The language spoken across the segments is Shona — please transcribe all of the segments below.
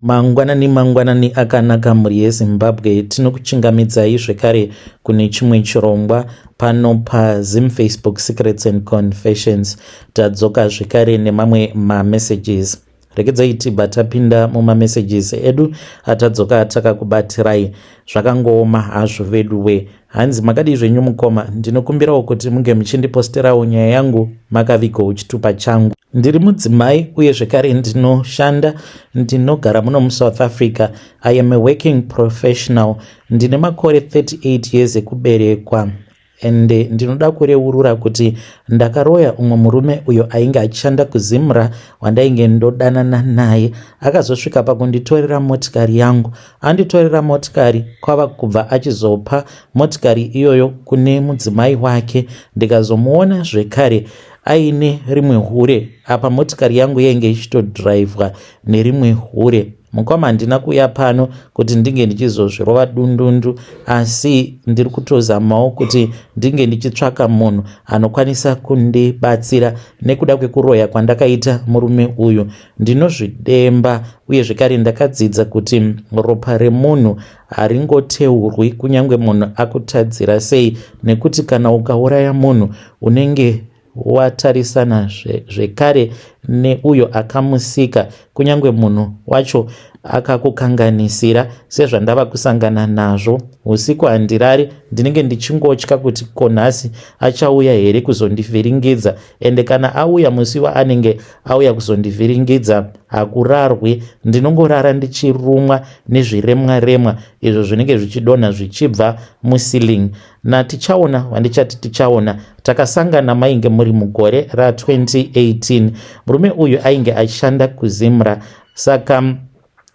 Mangwanani mangwanani akanaka mhuri yeZimbabwe, tinokuchingamidzai zvekare kune chimwe chirongwa pano paZim Facebook Secrets and Confessions. Tadzoka zvekare nemamwe mamessages. Regedzai tibva tapinda mumamessages edu atadzoka takakubatirai. Zvakangooma hazvo veduwe. Hanzi makadii zvenyu mukoma, ndinokumbirawo kuti munge muchindiposterawo nyaya yangu makavigawo chitupa changu. Ndiri mudzimai uye zvekare ndinoshanda, ndinogara muno muSouth Africa. I am a working professional. Ndine makore 38 years ekuberekwa and ndinoda kureurura kuti ndakaroya umwe murume uyo ainge achishanda kuZimra wandainge ndodanana naye. Akazosvika pakunditorera motikari yangu. Anditorera motikari kwava kubva achizopa motikari iyoyo kune mudzimai wake, ndikazomuona zvekare aine rimwe hure. Apa motikari yangu yainge ichitodhiraivhwa nerimwe hure. Mukoma, handina kuuya pano kuti ndinge ndichizozvirova dundundu, asi ndiri kutozamawo kuti ndinge ndichitsvaka munhu anokwanisa kundibatsira nekuda kwekuroya kwandakaita murume uyu. Ndinozvidemba uye zvekare ndakadzidza kuti ropa remunhu haringoteurwi kunyange munhu akutadzira sei, nekuti kana ukauraya munhu unenge watarisana zvekare neuyo akamusika, kunyange munhu wacho akakukanganisira sezvandava kusangana nazvo. Usiku handirari, ndinenge ndichingotya kuti ko nhasi achauya here kuzondivhiringidza, ende kana auya musi waanenge auya kuzondivhiringidza hakurarwi, ndinongorara ndichirumwa nezviremwa remwa izvo zvinenge zvichidonha zvichibva muceiling. NaTichaona wandichati Tichaona, takasangana mainge muri mugore ra2018. Murume uyu ainge achishanda kuZimra, saka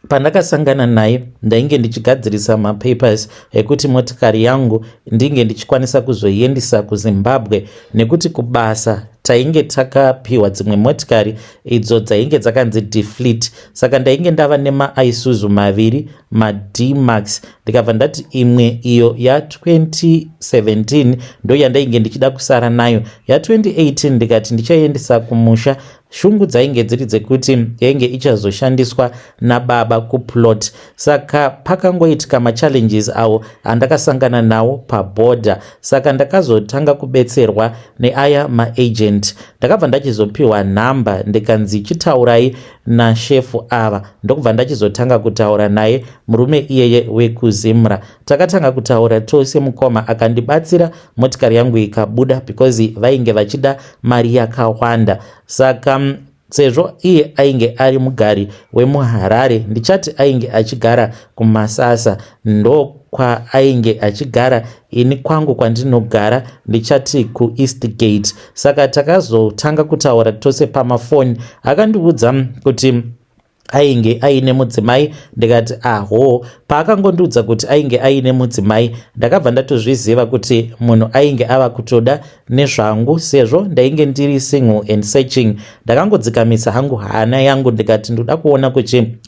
pandakasangana naye ndainge ndichigadzirisa mapapers ekuti motikari yangu ndinge ndichikwanisa kuzoiendisa kuZimbabwe, nekuti kubasa tainge takapiwa dzimwe motikari idzo dzainge dzakanzi defleet. Saka ndainge ndava nemaIsuzu maviri maD-Max, ndikabva ndati imwe iyo ya2017 ndo yandainge ndichida kusara nayo, ya2018 ndikati ndichaiendesa kumusha. Shungu dzainge dziri dzekuti yainge ichazoshandiswa nababa kuplot. Saka pakangoitika machallenges awo andakasangana nawo pabhodha, saka ndakazotanga kubetserwa neaya maagent. Ndakabva ndachizopiwa nhamba, ndikanzi chitaurai nashefu ava. Ndokubva ndachizotanga kutaura naye murume iyeye wekuZimra. Takatanga kutaura tose mukoma, akandibatsira, motikari yangu ikabuda because vainge vachida mari yakawanda. Saka sezvo iye ainge ari mugari wemuHarare, ndichati ainge achigara kuMasasa, ndokwaainge achigara. Ini kwangu kwandinogara ndichati kuEastgate. Saka takazotanga kutaura tose pamafoni. Akandiudza kuti ainge aine mudzimai, ndikati aho. Paakangondiudza kuti ainge aine mudzimai, ndakabva ndatozviziva kuti munhu ainge ava kutoda nezvangu. Sezvo ndainge ndiri single and searching, ndakangodzikamisa hangu hana yangu, ndikati ndoda kuona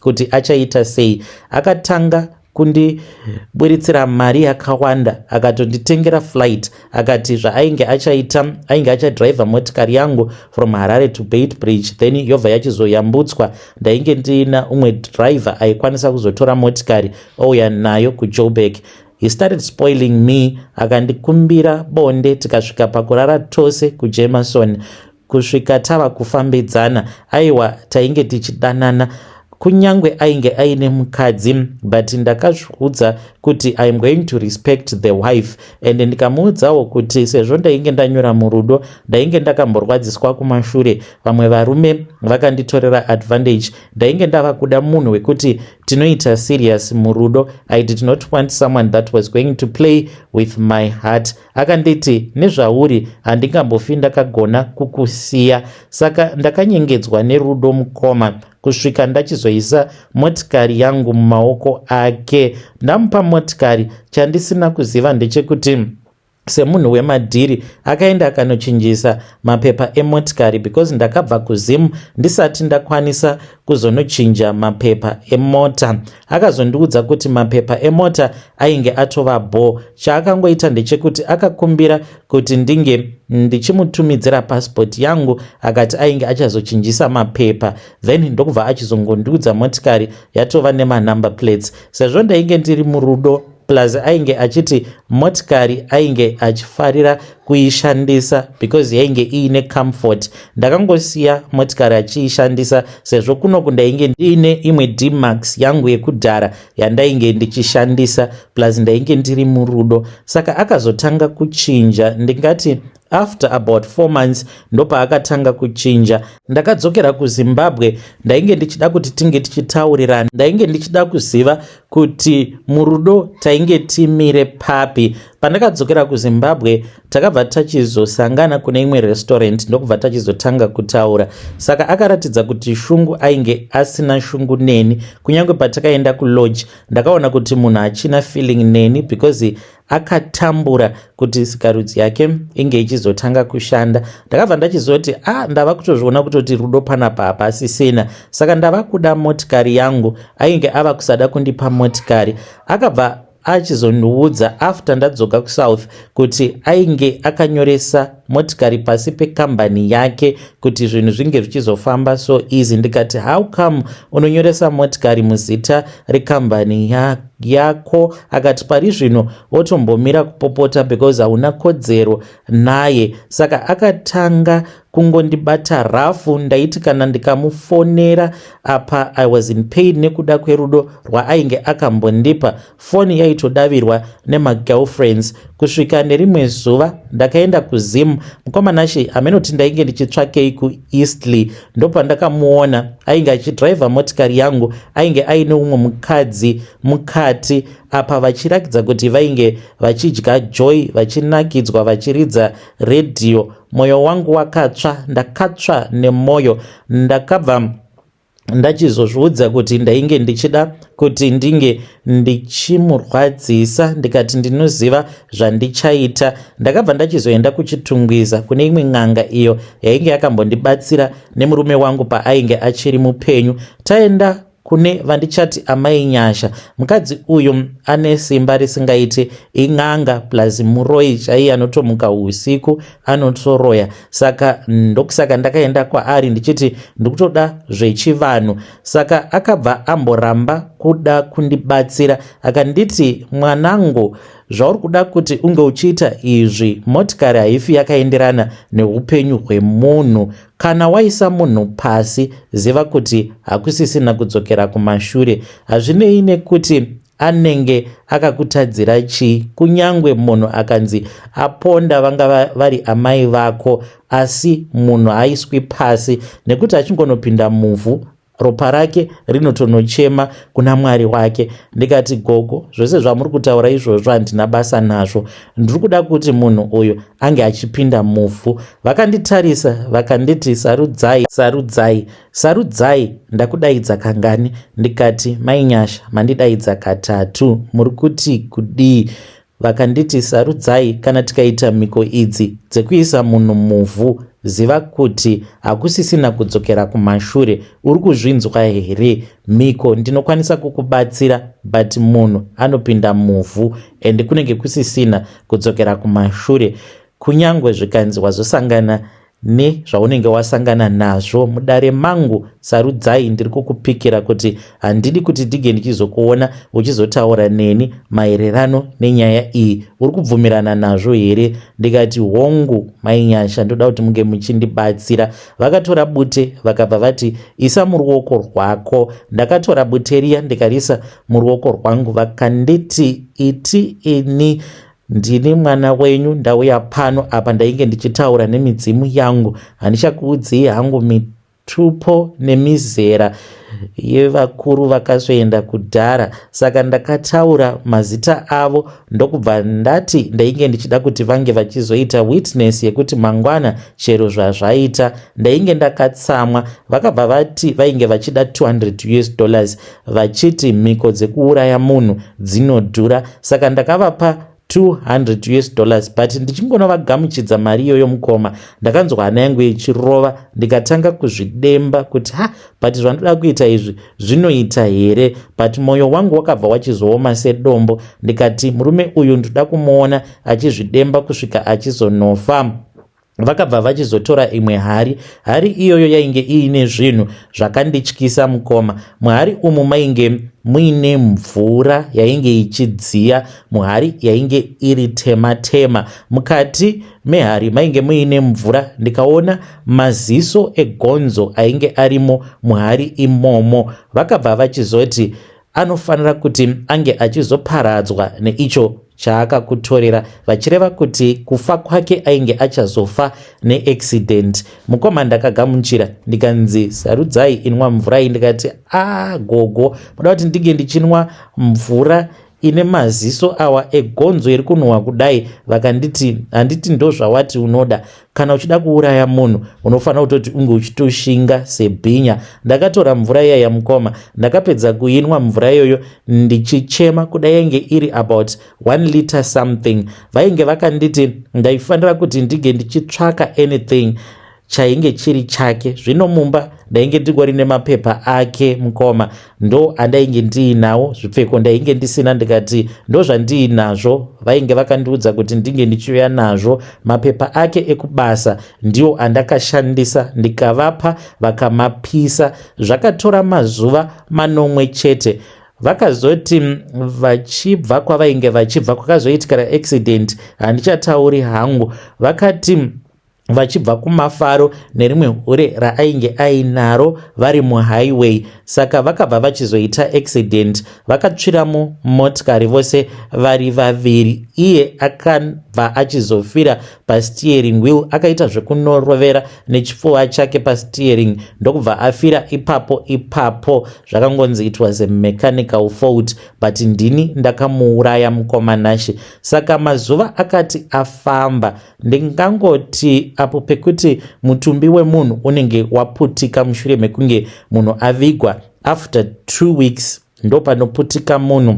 kuti achaita sei. Akatanga kundiburitsira mari yakawanda, akatonditengera flight. Akati zvaainge achaita, ainge achadhiraivha motikari yangu from Harare to Beitbridge, then yobva yachizoyambutswa. Ndainge ndiina umwe dhiraivha aikwanisa kuzotora motikari ouya nayo kuJoburg. He started spoiling me, akandikumbira bonde, tikasvika pakurara tose kuJameson kusvika tava kufambidzana. Aiwa, tainge tichidanana kunyange ainge aine mukadzi, but ndakazviudza kuti I am going to respect the wife, and ndikamuudzawo kuti sezvo ndainge ndanyura murudo, ndainge ndakamborwadziswa kumashure, vamwe varume vakanditorera advantage, ndainge ndava kuda munhu wekuti tinoita serious murudo. I did not want someone that was going to play with my heart. Akanditi, "Nezvauri handingambofi ndakagona kukusiya." Saka ndakanyengedzwa nerudo mukoma, kusvika ndachizoisa motikari yangu mumaoko ake. Ndamupa motikari, chandisina kuziva ndechekuti Semunhu wemadhiri akaenda akanochinjisa mapepa emotikari because ndakabva kuZim ndisati ndakwanisa kuzonochinja mapepa emota. Akazondiudza kuti mapepa emota ainge atova bho. Chaakangoita ndechekuti akakumbira kuti ndinge ndichimutumidzira pasipoti yangu, akati ainge achazochinjisa mapepa, then ndokubva achizongondiudza motikari yatova nemanumber plates. Sezvo ndainge ndiri murudo, plus ainge achiti motikari ainge achifarira kuishandisa because yainge iine comfort, ndakangosiya motikari achiishandisa, sezvo kunoku ndainge ndiine imwe D-Max yangu yekudhara yandainge ndichishandisa, plus ndainge ndiri murudo. Saka akazotanga kuchinja, ndingati after about 4 months ndopaakatanga kuchinja. Ndakadzokera kuZimbabwe. Ndainge ndichida kuti tinge tichitaurirana, ndainge ndichida kuziva kuti murudo tainge timire papi. Pandakadzokera kuZimbabwe, takabva tachizosangana kune imwe restaurant, ndokubva tachizotanga kutaura. Saka akaratidza kuti shungu ainge asina shungu neni. Kunyange patakaenda kulodge, ndakaona kuti munhu achina feeling neni because akatambura kuti sikarudzi yake inge ichizotanga kushanda. Ndakabva ndachizoti, a ah, ndava kutozviona kutoti rudo panapa hapasisina, saka ndava kuda motikari yangu. Ainge ava kusada kundipa motikari. Akabva achizondiudza after ndadzoka kuSouth kuti ainge akanyoresa motikari pasi pekambani yake kuti zvinhu zvinge zvichizofamba so easy. Ndikati, "How come unonyoresa motikari muzita rekambani yako?" Akati pari zvino wotombomira kupopota because hauna kodzero naye. Saka akatanga kungondibata rafu. Ndaiti kana ndikamufonera, apa I was in pain nekuda kwerudo rwaainge akambondipa, foni yaitodavirwa nemagirlfriends. Kusvika nerimwe zuva ndakaenda kuZim. Mukomanashe, hamenoti ndainge ndichitsvakei kuEastlea, ndopandakamuona ainge achidhiraivha motikari yangu, ainge aine umwe mukadzi mukati apa, vachirakidza kuti vainge vachidya joy, vachinakidzwa, vachiridza redhiyo. Mwoyo wangu wakatsva, ndakatsva nemwoyo. Ndakabva ndachizozviudza kuti ndainge ndichida kuti ndinge ndichimurwadzisa. Ndikati ndinoziva zvandichaita. Ndakabva ndachizoenda kuChitungwiza kune imwe n'anga iyo yainge yakambondibatsira nemurume wangu paainge achiri mupenyu. Taenda kune vandichati Amai Nyasha. Mukadzi uyu ane simba risingaiti, in'anga plus muroi chaiye, anotomuka usiku anotoroya. Saka ndokusaka ndakaenda kwaari ndichiti ndikutoda zvechivanhu. Saka akabva amboramba kuda kundibatsira. Akanditi, "Mwanangu, zvauri kuda kuti unge uchiita izvi, motikari haifi yakaenderana neupenyu hwemunhu. Kana waisa munhu pasi, ziva kuti hakusisina kudzokera kumashure. Hazvinei nekuti anenge akakutadzira chii. Kunyange munhu akanzi aponda vanga vari amai vako, asi munhu haiswi pasi nekuti achingonopinda muvhu, ropa rake rinotonochema kuna Mwari wake." Ndikati, "Gogo, zvose zvamuri kutaura izvozvo handina basa nazvo. Ndiri kuda kuti munhu uyu ange achipinda muvhu." Vakanditarisa, vakanditi, "Sarudzai, sarudzai, sarudzai, ndakudaidza kangani?" Ndikati, "Mainyasha, mandidaidza katatu. Muri kuti kudii?" Vakanditi, "Sarudzai, kana tikaita mhiko idzi dzekuisa munhu muvhu, ziva kuti hakusisina kudzokera kumashure. Uri kuzvinzwa here? Mhiko ndinokwanisa kukubatsira, but munhu anopinda muvhu and kunenge kusisina kudzokera kumashure, kunyange zvikanzi wazosangana nezvaunenge wasangana nazvo mudare mangu. Sarudzai, ndiri kukupikira kuti handidi kuti ndige ndichizokuona uchizotaura neni maererano nenyaya iyi. Uri kubvumirana nazvo here?" Ndikati, "Hongu, Mainyasha, ndoda kuti munge muchindibatsira." Vakatora bute, vakabva vati, "Isa muruoko rwako." Ndakatora bute riya, ndikarisa muruoko rwangu. Vakanditi, "Iti ini ndini mwana wenyu, ndauya pano." Apa ndainge ndichitaura nemidzimu yangu. Handichakuudzii hangu mitupo nemizera yevakuru vakazoenda kudhara. Saka ndakataura mazita avo, ndokubva ndati ndainge ndichida kuti vange vachizoita witness yekuti mangwana chero zvazvaita. Ndainge ndakatsamwa. Vakabva vati vainge vachida US$200, vachiti mhiko dzekuuraya munhu dzinodhura. Saka ndakavapa 200 US dollars, but ndichingonovagamuchidza mari iyoyo mukoma, ndakanzwa hana yangu ichirova, ndikatanga kuzvidemba kuti ha, but zvandoda kuita izvi zvinoita here? But mwoyo wangu wakabva wachizooma sedombo, ndikati murume uyu ndoda kumuona achizvidemba kusvika achizonofa. Vakabva vachizotora imwe hari. Hari iyoyo yainge iine zvinhu zvakandityisa mukoma. Muhari umu mainge muine mvura yainge ichidziya muhari, yainge iri tema tema. Mukati mehari mainge muine mvura, ndikaona maziso egonzo ainge arimo muhari imomo. Vakabva vachizoti anofanira kuti ange achizoparadzwa neicho chaakakutorera, vachireva kuti kufa kwake ainge achazofa neaccident. Mukoma, ndakagamuchira, ndikanzi, "Sarudzai, inwa mvura iyi." Ndikati, "A gogo, muda kuti ndinge ndichinwa mvura ine maziso awa egonzo iri kunhuhwa kudai?" Vakanditi, "Handiti ndo zvawati unoda? Kana uchida kuuraya munhu unofanira kutoti unge uchitoshinga sebhinya." Ndakatora mvura iya yamukoma, ndakapedza kuinwa mvura iyoyo ndichichema. Kuda yainge iri about 1 liter something. Vainge vakanditi ndaifanira kuti ndinge ndichitsvaka anything chainge chiri chake. Zvino mumba ndainge ndingori nemapepa ake mukoma, ndo andainge ndiinawo. Zvipfeko ndainge ndisina. Ndikati ndo zvandiinazvo. Vainge vakandiudza kuti ndinge ndichiuya nazvo. Mapepa ake ekubasa ndiwo andakashandisa, ndikavapa, vakamapisa. Zvakatora mazuva 7 chete. Vakazoti vachibva kwavainge vachibva, kwakazoitika accident, handichatauri hangu. Vakati vachibva kumafaro nerimwe hure raainge ainaro vari muhighway, saka vakabva vachizoita accident, vakatsviramo motikari vose vari vaviri. Iye akabva achizofira pasteering wheel, akaita zvekunorovera nechipfuva chake pasteering, ndokubva afira ipapo ipapo. Zvakangonzi it was a mechanical fault, but ndini ndakamuuraya mukoma Nashe. Saka mazuva akati afamba, ndingangoti apo pekuti mutumbi wemunhu unenge waputika mushure mekunge munhu avigwa, after 2 weeks ndo panoputika munhu,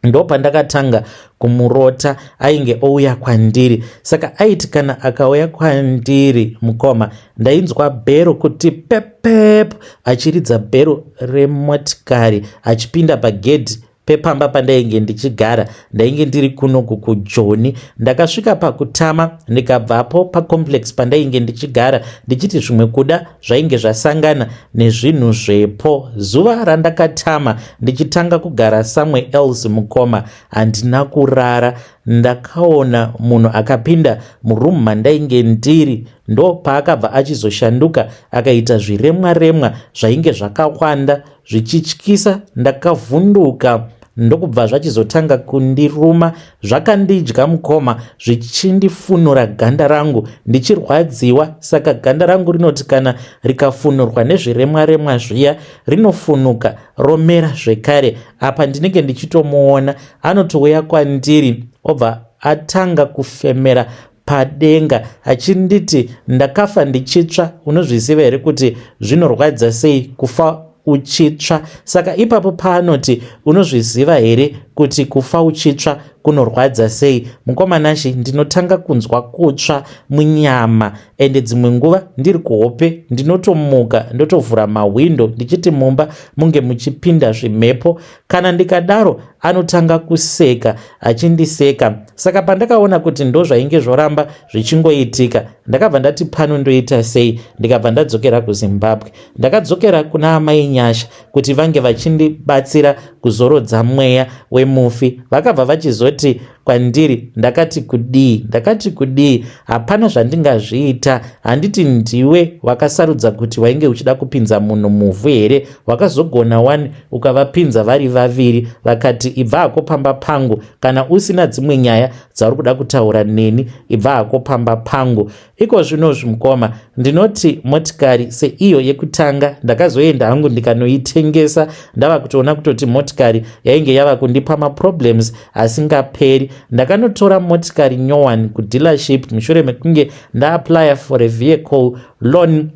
ndo pandakatanga kumurota. Ainge ouya kwandiri. Saka aiti kana akauya kwandiri mukoma, ndainzwa bhero kuti pepep, achiridza bhero remotikari achipinda pagedhi pepamba pandainge ndichigara. Ndainge ndiri kunoku kuJoni. Ndakasvika pakutama, ndikabvapo pacomplex pandainge ndichigara, ndichiti zvimwe kuda zvainge zvasangana nezvinhu zvepo. Zuva randakatama ndichitanga kugara somewhere else mukoma, handina kurara. Ndakaona munhu akapinda murumu mandainge ndiri. Ndo paakabva achizoshanduka, akaita zviremwa remwa zvainge zvakawanda zvichityisa. Ndakavhunduka, ndokubva zvachizotanga kundiruma. Zvakandidya mukoma, zvichindifunura ganda rangu, ndichirwadziwa. Saka ganda rangu rinoti kana rikafunurwa nezviremwa remwa zviya, rinofunuka romera zvekare. Apa ndinenge ndichitomuona, anotouya kwandiri, obva atanga kufemera padenga achinditi, "Ndakafa ndichitsva. Unozviziva here kuti zvinorwadza sei kufa uchitsva?" Saka ipapo paanoti, "Unozviziva here kuti kufa uchitsva kunorwadza sei?" mukoma Nashe, ndinotanga kunzwa kutsva munyama. Ende dzimwe nguva ndiri kuhope ndinotomuka, ndotovhura mahwindo ndichiti mumba munge muchipinda zvimhepo. Kana ndikadaro anotanga kuseka, achindiseka. Saka pandakaona kuti ndo zvainge zvoramba zvichingoitika, ndakabva ndati pano ndoita sei? Ndikabva ndadzokera kuZimbabwe. Ndakadzokera kuna amai Nyasha kuti vange vachindibatsira kuzorodza mweya wemufi. Vakabva vachizoti kwandiri, "Ndakati kudii? Ndakati kudii? Hapana zvandingazviita. Handiti ndiwe wakasarudza kuti wainge uchida kupinza munhu muvhu here? Wakazogona wani ukavapinza vari vaviri." Vakati, "Ibva hako pamba pangu. Kana usina dzimwe nyaya dzauri kuda kutaura neni, ibva hako pamba pangu." Iko zvinozvi mukoma, ndinoti motikari seiyo yekutanga ndakazoenda hangu ndikanoitengesa, ndava kutoona kutoti motikari yainge yava kundipa maproblems asingaperi. Ndakanotora motikari nyowani kudealership mushure mekunge ndaapplya for a vehicle loan.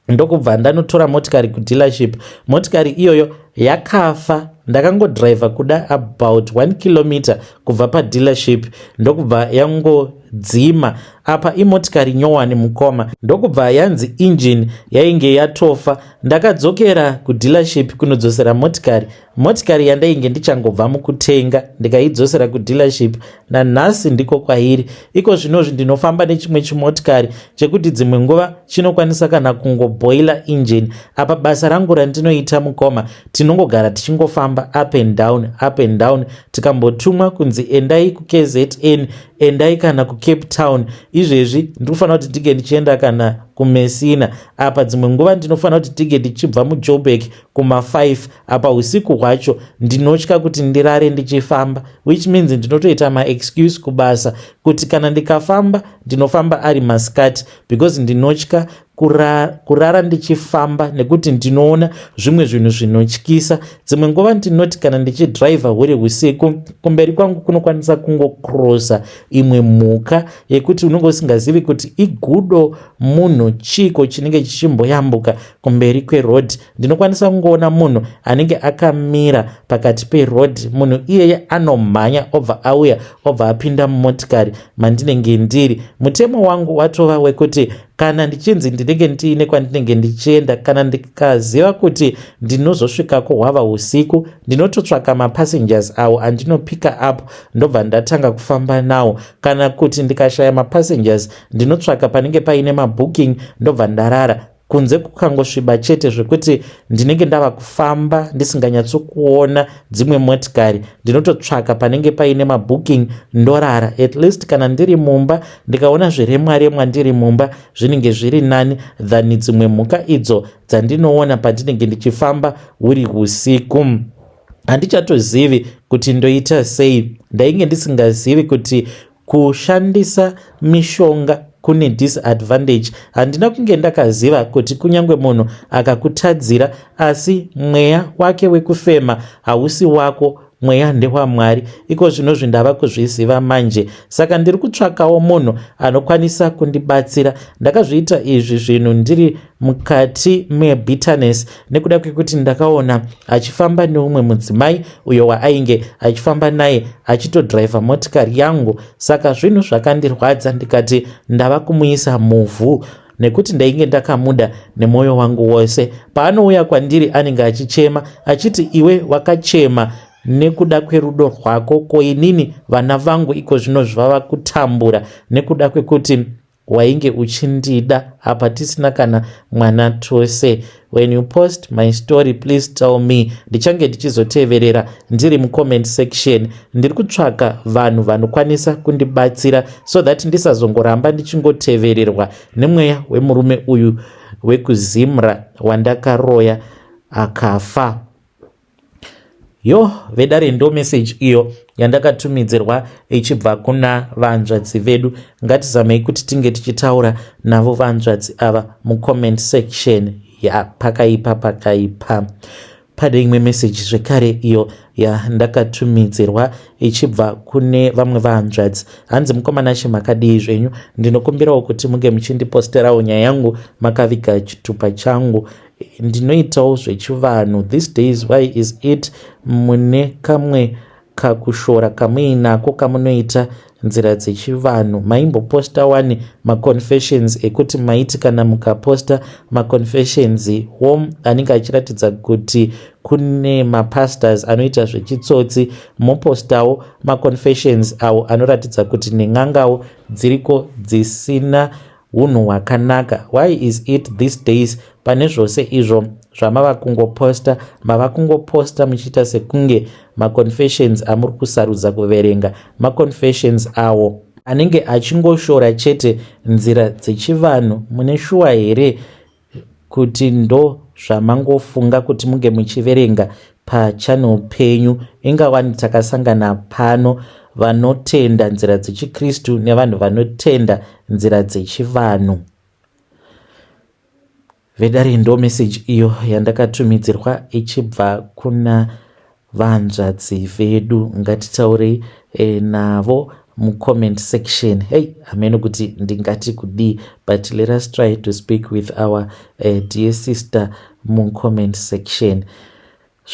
Ndokubva ndanotora motikari kudealership. Motikari iyoyo yakafa. Ndakangodhiraivha kuda about 1 kilometer kubva padealership, ndokubva yangodzima. Apa imotikari nyowani, mukoma. Ndokubva yanzi engine yainge yatofa. Ndakadzokera kudealership kunodzosera motikari, motikari yandainge ndichangobva mukutenga. Ndikaidzosera kudealership, nanhasi ndiko kwairi. Iko zvinozvi ndinofamba nechimwe chimotikari chekuti dzimwe nguva chinokwanisa kana kungobhoila engine. Apa basa rangu randinoita, mukoma, tinongogara tichingofamba up and down, up and down. Tikambotumwa kunzi endai kuKZN, endai kana kuCape Town. Izvezvi ndiri kufanira kuti ndinge ndichienda kana kuMessina. Apa dzimwe nguva ndinofanira kuti ndinge ndichibva muJoburg kuma5. Apa usiku hwacho ndinotya kuti ndirare ndichifamba, which means ndinotoita maexcuse kubasa kuti kana ndikafamba, ndinofamba ari masikati, because ndinotya kurara ndichifamba nekuti ndinoona zvimwe zvinhu zvinotyisa. Dzimwe nguva ndinoti kana ndichidhiraivha huri usiku, kumberi kwangu kunokwanisa kungokrosa imwe mhuka yekuti unenge usingazivi kuti igudo, munhu, chiko chinenge chichimboyambuka kumberi kwerodhi. Ndinokwanisa kungoona munhu anenge akamira pakati perodhi. Munhu iyeye anomhanya, obva auya, obva apinda mumotikari mandinenge ndiri. Mutemo wangu watova wekuti kana ndichinzi ndinenge ndiine kwandinenge ndichienda, kana ndikaziva kuti ndinozosvikako hwava usiku, ndinototsvaka mapassengers awo andinopika up, ndobva ndatanga kufamba nawo. Kana kuti ndikashaya mapassengers, ndinotsvaka panenge paine mabooking, ndobva ndarara. Kunze kukangosviba chete zvekuti ndinenge ndava kufamba ndisinganyatsokuona dzimwe motikari, ndinototsvaka panenge paine mabooking, ndorara. At least kana ndiri mumba, ndikaona zviremwa remwa ndiri mumba, zvinenge zviri nani than dzimwe mhuka idzo dzandinoona pandinenge ndichifamba huri usiku. Handichatozivi kuti ndoita sei. Ndainge ndisingazivi kuti kushandisa mishonga kune disadvantage. Handina kunge ndakaziva kuti kunyange munhu akakutadzira, asi mweya wake wekufema hausi wako, mweya ndewamwari. Iko zvinozvi ndava kuzviziva manje. Saka ndiri kutsvakawo munhu anokwanisa kundibatsira. Ndakazviita izvi zvinhu ndiri mukati mebitterness nekuda kwekuti ndakaona achifamba neumwe mudzimai uyo waainge achifamba naye achitodhiraivha motikari yangu. Saka zvinhu zvakandirwadza, ndikati ndava kumuisa muvhu nekuti ndainge ndakamuda nemwoyo wangu wose. Paanouya kwandiri anenge achichema achiti, "Iwe wakachema nekuda kwerudo rwako, ko inini vana vangu iko zvino zvava kutambura nekuda kwekuti wainge uchindida, apa tisina kana mwana tose. When you post my story, please tell me. Ndichange ndichizoteverera ndiri mucomment section. Ndiri kutsvaka vanhu vanokwanisa kundibatsira so that ndisazongoramba ndichingotevererwa nemweya wemurume uyu wekuZimra wandakaroya akafa." Yo, vedare, ndo meseji iyo yandakatumidzirwa ichibva kuna vanzvadzi vedu. Ngatizamei kuti tinge tichitaura navo vanzvadzi ava mucomment section. Ya, pakaipa, pakaipa. Pane imwe meseji zvekare iyo yandakatumidzirwa ichibva kune vamwe vahanzvadzi. Hanzi, "Mukoma Nashe, makadii zvenyu? Ndinokumbirawo kuti munge muchindiposterawo nyaya yangu makaviga chitupa changu. Ndinoitawo zvechivanhu. These days, why is it mune kamwe kakushora kamuinako kamunoita nzira dzechivanhu? Maimboposta wani maconfessions ekuti maiti kana mukaposta maconfessions home anenge achiratidza kuti kune mapastors anoita zvechitsotsi, mopostawo maconfessions awo anoratidza kuti nen'angawo dziriko dzisina unhu hwakanaka. Why is it these days pane zvose izvo zvamava kungoposta, mava kungoposta muchiita sekunge maconfessions amuri kusarudza kuverenga maconfessions awo anenge achingoshora chete nzira dzechivanhu? Mune shuwa here kuti ndo zvamangofunga kuti munge muchiverenga pachannel penyu? Ingawani takasangana pano vanotenda nzira dzechikristu nevanhu vanotenda nzira dzechivanhu." Vedare, ndo meseji iyo yandakatumidzirwa ichibva kuna vanzvadzi vedu. Ngatitaurei navo. Mucomment section, hey, hameno kuti ndingati kudii, but let us try to speak with our dear sister mucomment section.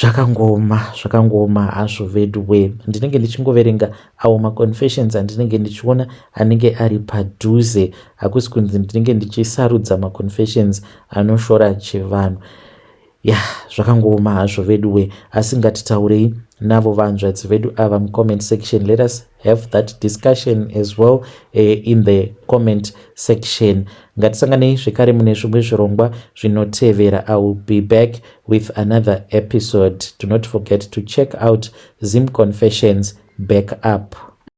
Zvakangoma, zvakangoma hazvo vedu we. Ndinenge ndichingoverenga awo maconfessions andinenge ndichiona anenge ari padhuze. Hakusi kunzi ndinenge ndichisarudza maconfessions anoshora chivanhu. Ya, zvakangoma hazvo vedu we, asi ngatitaurei navo vanzvadzi vedu ava mucomment section. Let us have that discussion as well in the comment section. Ngatisanganei zvekare mune zvimwe zvirongwa zvinotevera. I will be back with another episode. Do not forget to check out Zim Confessions Back Up.